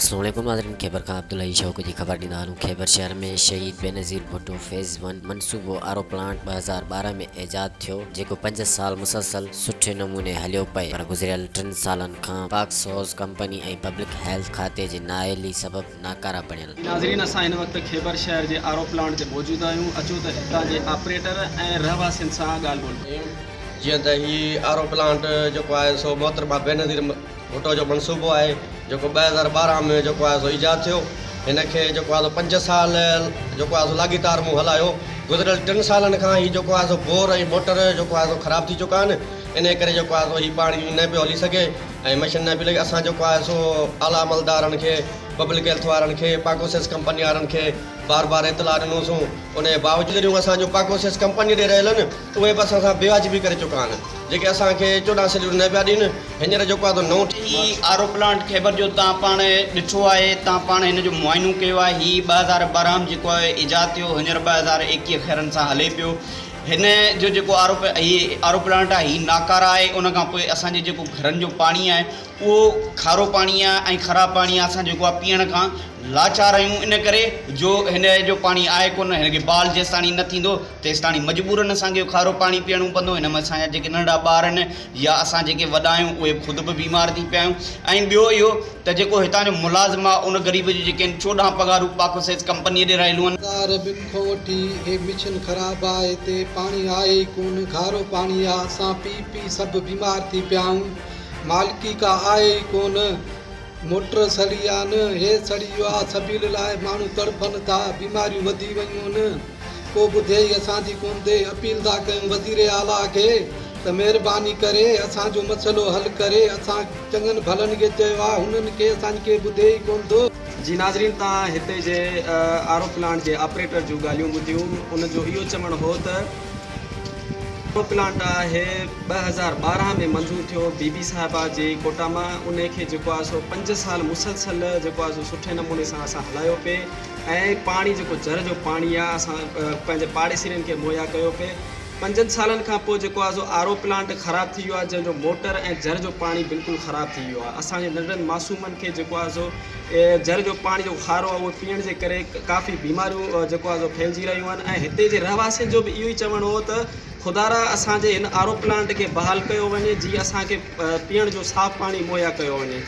اسلام عليڪم ناظرين خيبر کان عبدالحئي شوق جي خبر ڏيندا هلون خيبر شهر ۾ شهيد بينظير ڀٽو فيز ون منصوبو آر او پلانٽ 2012 ۾ ايجاد ٿيو جيڪو پنج سال مسلسل سٺي نموني هليو پئي پر گذريل ٽن سالن کان پاڪ سوز ڪمپني ۽ پبلڪ هيلٿ کاتي جي نااهلي سبب ناڪاره بڻيل. ناظرين اسان هن وقت خيبر شهر جي آر او پلانٽ تي موجود آهيون اچو ته هتان جي آپريٽر ۽ رهواسين سان ڳالهه ٻولهه ڪيون. جيئن ته هي آر او پلانٽ جيڪو آهي سو محترمه بينظير ڀٽو جو منصوبو آهي جيڪو 2012 ۾ جيڪو آهي سو ايجاد ٿيو هن کي جيڪو آهي سو پنج سال جيڪو آهي سو لاڳيتار مون هلايو گذريل ٽن سالن کان هي جيڪو آهي سو بور ۽ موٽر جيڪو آهي سو خراب ٿي چڪا آهن انهي ڪري جيڪو آهي سو هي پاڻي نه پيو هلي سگهي ۽ مشين نه پئي لڳي اسان جيڪو آهي سو اعليٰ عملدارن کي پبلڪ هيلٿ وارن کي پاڪوسيس ڪمپني وارن کي بار بار اطلاع ڏنوسون انهي باوجود جون اسان جون پاڪوسيس ڪمپني ڏي رهيل آهن اهي به اسان سان بيواجبي ڪري چڪا آهن جيڪي اسان کي 14 سيلريون نه پيا ڏين هينئر جيڪو آهي سو نئون هي آر او پلانٽ خيبر جو تان پاڻ ڏٺو آهي تان پاڻ هن جو معائنو ڪيو آهي هي 2012 م جيڪو آهي ايجاد ٿيو هينئر 2021 خيرن سان هلي پيو هن جو جيڪو آر او هي آر او پلانٽ آهي هي ناڪاره آهي ان کان پوء اسان جي جيڪو گهرن جو پاڻي آهي اهو کارو پاڻي آهي ۽ خراب پاڻي آهي اسان جيڪو آهي پيئڻ کان لاچار آهيون ان ڪري جو هن جو پاڻي آهي ڪونه هن کي بال جيستاڻي نه ٿيندو تيستاڻي مجبورن اسان کي کارو پاڻي پيئڻو پوندو هن ۾ اسان جا جيڪي ننڍڙا ٻار آهن يا اسان جيڪي وڏا آهيون اهي خود به بيمار ٿي پيا آهيون ۽ ٻيو اهو ته جيڪو هتان جو ملازم آهي ان غريب جون جيڪي آهن 14 پگهارون پاڪوسيز ڪمپنيء ڏي رهيلون آهن. هزار ٻن کان وٺي هي مشن خراب آ هتي پاڻي آهي ئي ڪونه کارو پاڻي آ اسان پي پي سڀ بيمار ٿي پيا آهيون مالڪي ڪا آهي ئي ڪونه موٽر سڙي آ نه هي سڙي ويو آ سبيل لاء ماڻهو تڙڦن ٿا بيماريون وڌي ويون آهن ڪو ٻڌي ئي اسان جي ڪون تي اپيل ٿا ڪيون وزير اعليٰ کي ته مهرباني ڪري اسان جو مسئلو حل ڪري اسان چڱن ڀلن کي چيو آ هنن کي اسان کي ٻڌي ئي ڪون ٿو. جي ناظرين تان هتي جي آر او پلانٽ جي آپريٽر جون ڳالهيون ٻڌيون ان جو اهو چوڻ هو ته آر او پلانٽ آهي 2012 ۾ منظور ٿيو بي بي صاحبه جي ڪوٽا مان انهي کي جيڪو آهي سو پنج سال مسلسل جيڪو آهي سو سٺي نموني سان اسان هلايو پئي ۽ پاڻي جيڪو جر جو پاڻي آهي اسان پنهنجي پاڙيسرين کي مهيا ڪيو پئي پنجن سالن کان پوء جيڪو آهي سو آر او پلانٽ خراب ٿي ويو آهي جنهن جو موٽر ۽ جر جو پاڻي بلڪل خراب ٿي ويو آهي اسان جي ننڍڙن معصومن کي جيڪو آهي سو جر جو پاڻي جيڪو کارو آهي اهو پيئڻ جي ڪري ڪافي بيماريون جيڪو آهي سو ڦهلجي رهيون آهن ۽ هتي جي رهواسين جو به اهو ئي چوڻ هو ته خدارا اسان جي هن آر او پلانٽ کي بحال ڪيو وڃي جيئن اسان کي پيئڻ جو صاف پاڻي مهيا ڪيو وڃي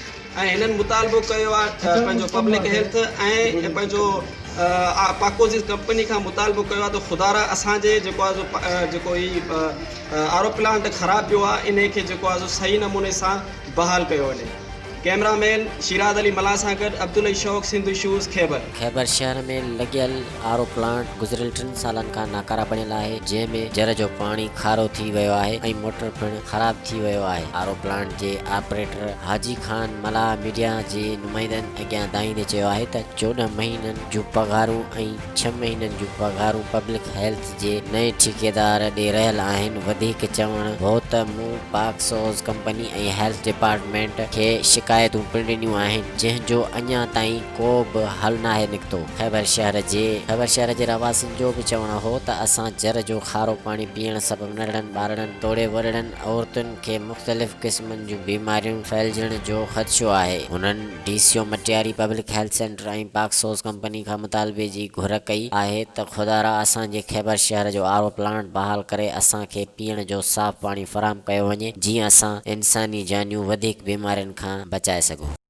۽ هنن مطالبو ڪيو آهي پنهنجو پبلڪ هيلٿ ۽ پنهنجو پاڪوزيز ڪمپني کان مطالبو ڪيو آهي ته خدارا اسان جي جيڪو آهي سو جيڪو هي آر او پلانٽ خراب پيو آهي انهي کي جيڪو آهي سو صحيح نموني سان بحال ڪيو وڃي ڪئميرا مين شيراز علي ملاح سان گڏ عبدالحئي شوق سنڌ اشوز خيبر. خيبر شهر ۾ لڳيل آر او پلانٽ گذريل ٽن سالن کان ناڪاره بڻيل آهي، جنهن ۾ جر جو پاڻي کارو ٿي ويو آهي ۽ موٽر پڻ خراب ٿي ويو آهي. آر او پلانٽ جي آپريٽر حاجي خان ملاح ميڊيا جي نمائندن اڳيان دانهيندي چيو آهي ته 14 مهينن جون پگهارون ۽ ڇهه مهينن جون پگهارون پبلڪ هيلٿ جي نئين ٺيڪيدار ڏي رهيل آهن. وڌيڪ چوڻ هو ته مون پاڪ سوز ڪمپني ۽ هيلٿ ڊپارٽمينٽ کي شڪايتون پڻ ڏنيون آهن، جنهن جو اڃا تائين ڪو به حل ناهي نڪتو. خيبر شهر جي خيبر شهر جي رهواسين جو به چوڻ هو ته اسان جر جو کارو پاڻي پيئڻ سبب ننڍڙن ٻارڙن توڙي وڏڙن عورتن کي مختلف قسمن جون بيماريون ڦهلجڻ جو خدشو آهي. هنن D C O Matiari public health centre ۽ Pak Soz company کان مطالبي جي گهر ڪئي آهي ته خدارا اسان جي خيبر شهر جو آر او پلانٽ بحال ڪري اسان کي پيئڻ جو صاف پاڻي فراهم ڪيو وڃي جيئن اسان انساني جانيون وڌيڪ بيمارين کان بچائي سگهون.